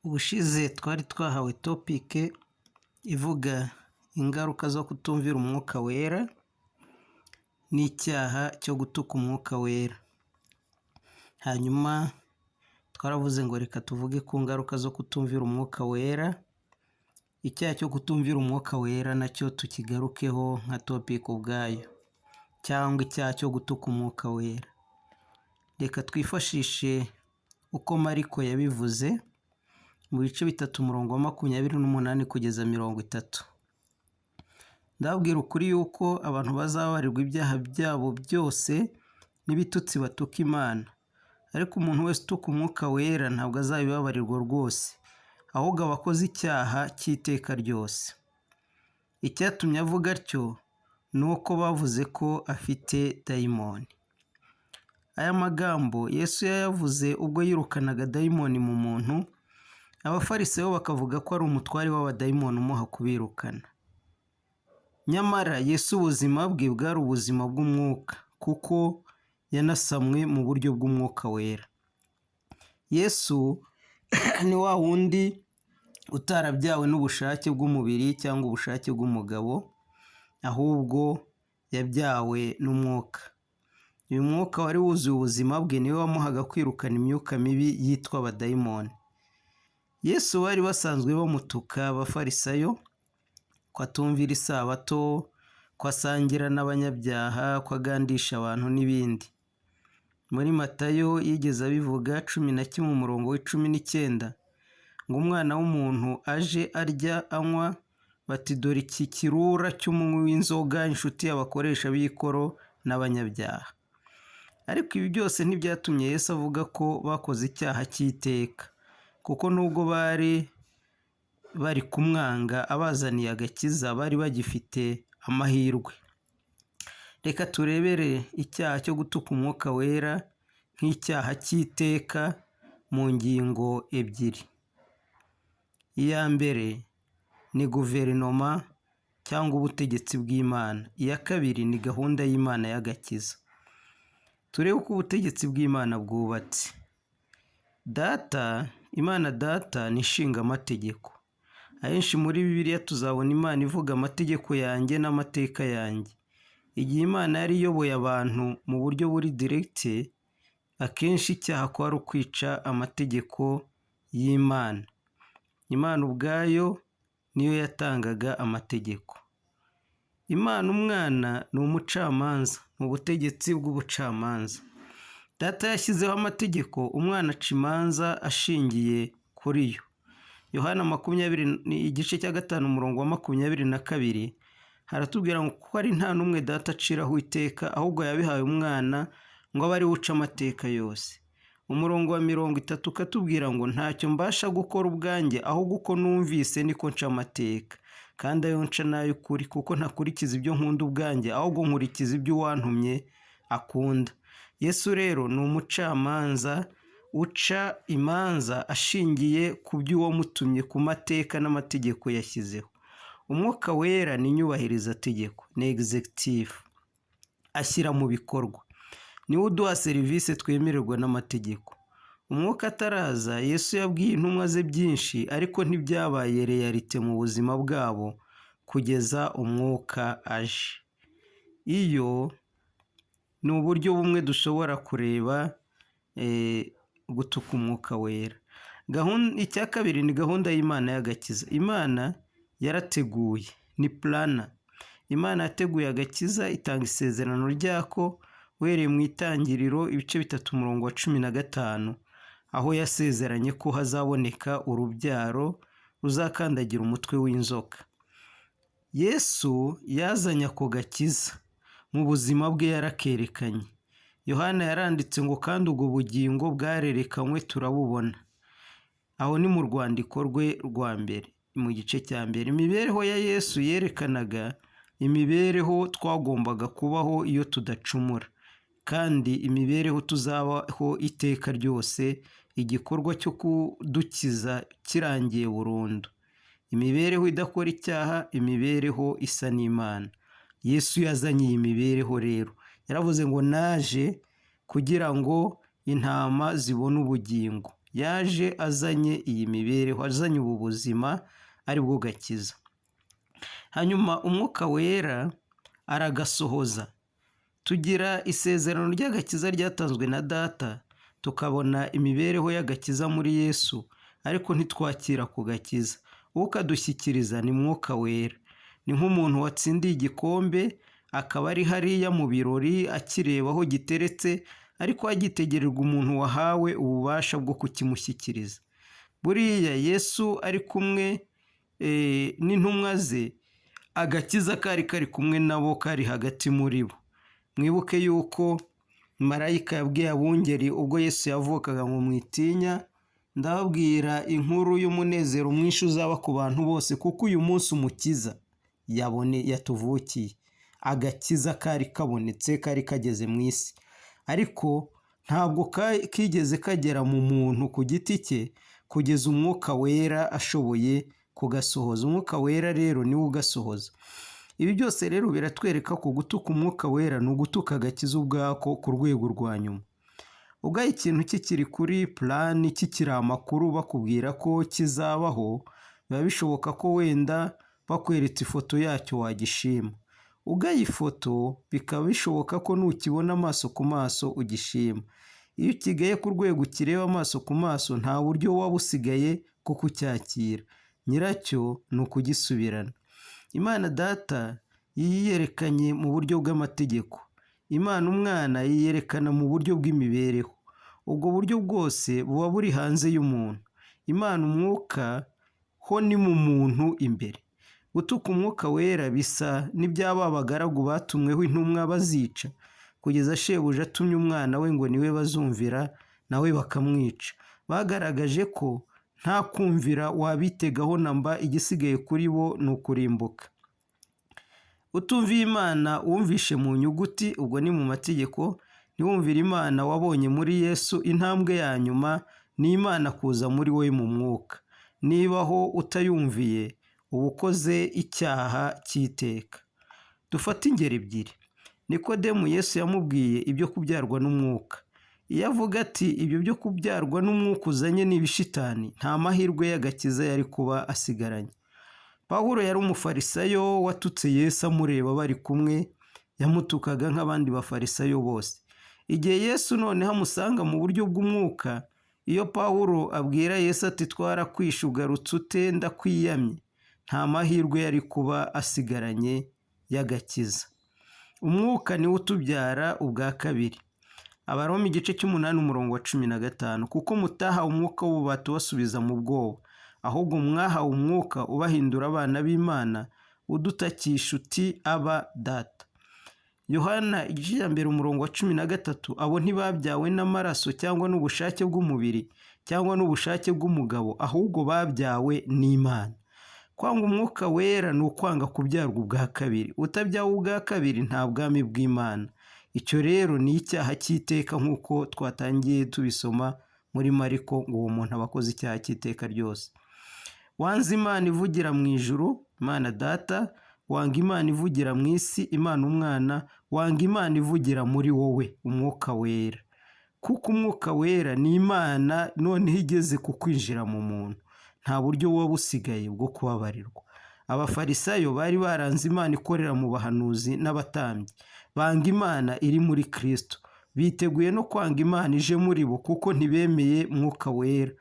Ubushize twari twahawe topic ivuga ingaruka zo kutumvira Umwuka Wera n'icyaha cyo gutuka Umwuka Wera. Hanyuma twaravuze ngo reka tuvuge ku ngaruka zo kutumvira Umwuka Wera, icyaha cyo kutumvira Umwuka Wera nacyo tukigarukeho nka topic ubwayo, cyangwa icyaha cyo gutuka Umwuka Wera. Reka twifashishe uko Mariko yabivuze mu bice 3 umurongo wa 28 kugeza 30. Ndababwira ukuri yuko abantu bazababarirwa ibyaha byabo byose n'ibitutsi batuka Imana, ariko umuntu wese utuka Umwuka Wera ntabwo azabibabarirwa rwose, ahubwo aba akoze icyaha cy'iteka ryose. Icyatumye avuga atyo ni uko bavuze ko afite dayimoni. Aya magambo Yesu yayavuze ubwo yirukanaga dayimoni mu muntu, abafarisayo bakavuga ko ari umutware w'abadayimoni umuha kubirukana. Nyamara Yesu ubuzima bwe bwari ubuzima bw'umwuka, kuko yanasamwe mu buryo bw'Umwuka Wera. Yesu ni wa wundi utarabyawe n'ubushake bw'umubiri cyangwa ubushake bw'umugabo, ahubwo yabyawe n'umwuka. Uyu mwuka wari wuzuye ubuzima bwe niwe wamuhaga kwirukana imyuka mibi yitwa abadayimoni. Yesu bari basanzwe bamutuka abafarisayo ko atumvira isabato, ko asangira n'abanyabyaha, ko agandisha abantu n'ibindi. Muri Matayo yigeze abivuga 11 umurongo wa 19 ngo umwana w'umuntu aje arya anywa, bati dore iki kirura cy'umunywi w'inzoga, inshuti y'abakoresha b'ikoro n'abanyabyaha. Ariko ibi byose ntibyatumye Yesu avuga ko bakoze icyaha cy'iteka, kuko nubwo bari bari kumwanga abazaniye agakiza, bari bagifite amahirwe. Reka turebere icyaha cyo gutuka Umwuka Wera nk'icyaha cy'iteka mu ngingo ebyiri. Iya mbere ni guverinoma cyangwa ubutegetsi bw'Imana, iya kabiri ni gahunda y'Imana y'agakiza. Turebe uko ubutegetsi bw'Imana bwubatse. Data, Imana Data ni ishingamategeko. Ahenshi muri Bibiliya tuzabona Imana ivuga amategeko yanjye n'amateka yanjye. Igihe Imana yari iyoboye abantu mu buryo buri direct, akenshi icyaha kwari ukwica amategeko y'Imana. Imana ubwayo niyo yatangaga amategeko. Imana Umwana ni umucamanza, ni ubutegetsi bw'ubucamanza. Data yashyizeho amategeko, umwana aca imanza ashingiye kuri yo. Yohana 20 igice cya 5 umurongo wa 22 haratubwira ngo kuko ari nta n'umwe Data aciraho iteka, ahubwo yabihaye umwana ngo abe ari we uca amateka yose. Umurongo wa 30 ukatubwira ngo ntacyo mbasha gukora ubwanjye, ahubwo uko numvise niko nca amateka, kandi ayo nca ni ay'ukuri, kuko ntakurikiza ibyo nkunda ubwanjye, ahubwo nkurikiza ibyo uwantumye akunda. Yesu rero ni umucamanza uca imanza ashingiye ku by'uwamutumye, ku mateka n'amategeko yashyizeho. Umwuka Wera ni inyubahirizategeko, ni executive, ashyira mu bikorwa. Niwe uduha serivisi twemererwa n'amategeko. Umwuka ataraza, Yesu yabwiye intumwa ze byinshi, ariko ntibyabaye réalité mu buzima bwabo kugeza umwuka aje. Iyo ni uburyo bumwe dushobora kureba gutuka Umwuka Wera. Icya kabiri ni gahunda y'Imana y'agakiza. Imana yarateguye, ni plan. Imana yateguye agakiza, itanga isezerano ryako uhereye mu Itangiriro ibice 3 umurongo wa 15, aho yasezeranye ko hazaboneka urubyaro ruzakandagira umutwe w'inzoka. Yesu yazanye ako gakiza mu buzima bwe, yarakerekanye. Yohana yaranditse ngo kandi ubwo bugingo bwarerekanywe turabubona. Aho ni mu rwandiko rwe rwa mbere mu gice cya mbere. Imibereho ya Yesu yerekanaga imibereho twagombaga kubaho iyo tudacumura, kandi imibereho tuzabaho iteka ryose, igikorwa cyo kudukiza kirangiye burundu. Imibereho idakora icyaha, imibereho isa n'Imana. Yesu yazanye iyi mibereho rero. Yaravuze ngo naje kugira ngo intama zibone ubugingo. Yaje azanye iyi mibereho, azanye ubu buzima ari bwo gakiza. Hanyuma Umwuka Wera aragasohoza. Tugira isezerano ry'agakiza ryatanzwe na Data, tukabona imibereho y'agakiza muri Yesu, ariko ntitwakira ku gakiza. Ukadushyikiriza ni Mwuka Wera. Ni nk'umuntu watsindiye igikombe, akaba ari hariya mu birori akireba aho giteretse, ariko agitegererwa umuntu wahawe ububasha bwo kukimushyikiriza. Buriya Yesu ari kumwe n'intumwa ze, agakiza kari kari kumwe nabo, kari hagati muri bo. Mwibuke yuko marayika yabwiye abungeri ubwo Yesu yavukaga ngo mwitinya, ndababwira inkuru y'umunezero mwinshi uzaba ku bantu bose, kuko uyu munsi Umukiza yabone yatuvukiye. Agakiza kari kabonetse, kari kageze mu isi, ariko ntabwo kigeze kagera mu muntu ku giti cye kugeza Umwuka Wera ashoboye kugasohoza. Umwuka Wera rero niwe ugasohoza. Ibi byose rero biratwereka ko gutuka Umwuka Wera ni ugutuka agakiza ubwako ku rwego rwa nyuma. Ubwo ikintu kikiri kuri plan, kikiri amakuru bakubwira ko kizabaho, biba bishoboka ko wenda bakweretse ifoto yacyo wagishima. Ugaye ifoto bikaba bishoboka ko nukibona amaso ku maso ugishima. Iyo ukigaye ku rwego ukireba amaso ku maso, nta buryo waba usigaye bwo kucyakira. Nyiracyo ni ukugisubirana. Imana Data yiyerekanye mu buryo bw'amategeko. Imana Umwana yiyerekana mu buryo bw'imibereho. Ubwo buryo bwose buba buri hanze y'umuntu. Imana Umwuka ho ni mu muntu imbere. Gutuka Umwuka Wera bisa n'ibya ba bagaragu batumweho intumwa bazica, kugeza shebuja atumye umwana we ngo niwe bazumvira, nawe bakamwica. Bagaragaje ko nta kumvira wabitegaho namba, igisigaye kuri bo ni ukurimbuka. Utumviye Imana wumvishe mu nyuguti, ubwo ni mu mategeko, ntiwumvire Imana wabonye muri Yesu, intambwe ya nyuma ni Imana kuza muri wowe mu mwuka. Niba aho utayumviye, uba ukoze icyaha cy'iteka. Dufate ingero ebyiri. Nikodemu Yesu yamubwiye ibyo kubyarwa n'umwuka. Iyo avuga ati ibyo byo kubyarwa n'umwuka uzanye ni ibishitani, nta mahirwe y'agakiza yari kuba asigaranye. Pawulo yari umufarisayo watutse Yesu amureba bari kumwe, yamutukaga nk'abandi bafarisayo bose. Igihe Yesu noneho amusanga mu buryo bw'umwuka, iyo Pawulo abwira Yesu ati twarakwishe ugarutse ute ndakwiyamye, nta mahirwe yari kuba asigaranye y'agakiza. Umwuka niwe utubyara ubwa kabiri. Abaroma igice cy'umunani umurongo wa 15, kuko mutahawe umwuka w'ububata ubasubiza mu bwoba, ahubwo mwahawe umwuka ubahindura abana b'Imana, udutakisha uti aba data. Yohana igice cya mbere umurongo wa 13, abo ntibabyawe n'amaraso cyangwa n'ubushake bw'umubiri cyangwa n'ubushake bw'umugabo, ahubwo babyawe n'Imana. Kwanga Umwuka Wera ni ukwanga kubyarwa ubwa kabiri. Utabyawe ubwa kabiri nta bwami bw'Imana. Icyo rero ni icyaha cy'iteka nk'uko twatangiye tubisoma muri Mariko, ngo uwo muntu aba akoze icyaha cy'iteka ryose. Wanze Imana ivugira mu ijuru, Imana Data, wanga Imana ivugira mu isi, Imana Umwana, wanga Imana ivugira muri wowe, Umwuka Wera. Kuko Umwuka Wera ni Imana noneho igeze ku kwinjira mu muntu. Nta buryo buba busigaye bwo kubabarirwa. Abafarisayo bari baranze Imana ikorera mu bahanuzi n'abatambyi, banga Imana iri muri Kristo. Biteguye no kwanga Imana ije muri bo kuko ntibemeye Mwuka Wera.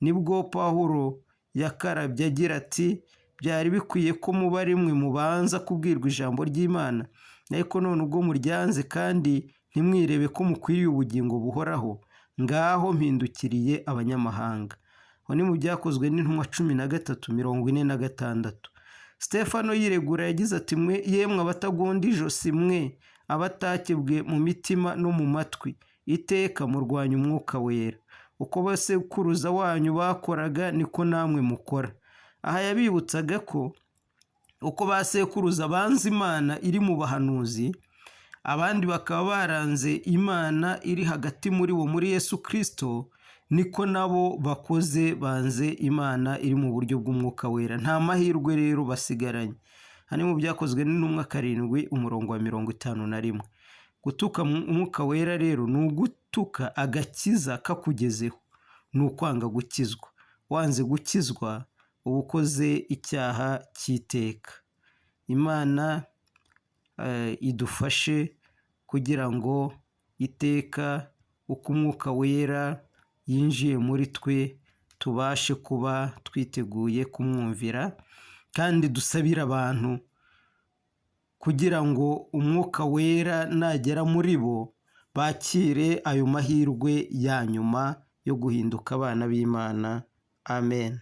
Nibwo Pawulo yakarabye agira ati byari bikwiye ko muba rimwe mubanza kubwirwa ijambo ry'Imana, ariko none ubwo muryanze kandi ntimwirebe ko mukwiriye ubugingo buhoraho, ngaho mpindukiriye abanyamahanga. Aho ni mu Byakozwe n'Intumwa 13:46. Stefano yiregura yagize ati mwe yemwe abatagonda ijosi mwe, abatakebwe mu mitima no mu matwi, iteka murwanya Umwuka Wera. Uko basekuruza wanyu bakoraga niko namwe mukora. Aha yabibutsaga ko uko basekuruza banze Imana iri mu bahanuzi, abandi bakaba baranze Imana iri hagati muri bo muri Yesu Kristo, niko nabo bakoze banze Imana iri mu buryo bw'Umwuka Wera. Nta mahirwe rero basigaranye. Hano mu Byakozwe n'Intumwa 7 umurongo wa 51. Gutuka Umwuka Wera rero ni ugutuka agakiza kakugezeho. Ni ukwanga gukizwa. Wanze gukizwa uba ukoze icyaha cy'iteka. Imana idufashe kugira ngo iteka uko Umwuka Wera yinjiye muri twe tubashe kuba twiteguye kumwumvira, kandi dusabire abantu kugira ngo Umwuka Wera nagera muri bo bakire ayo mahirwe ya nyuma yo guhinduka abana b'Imana. Amen.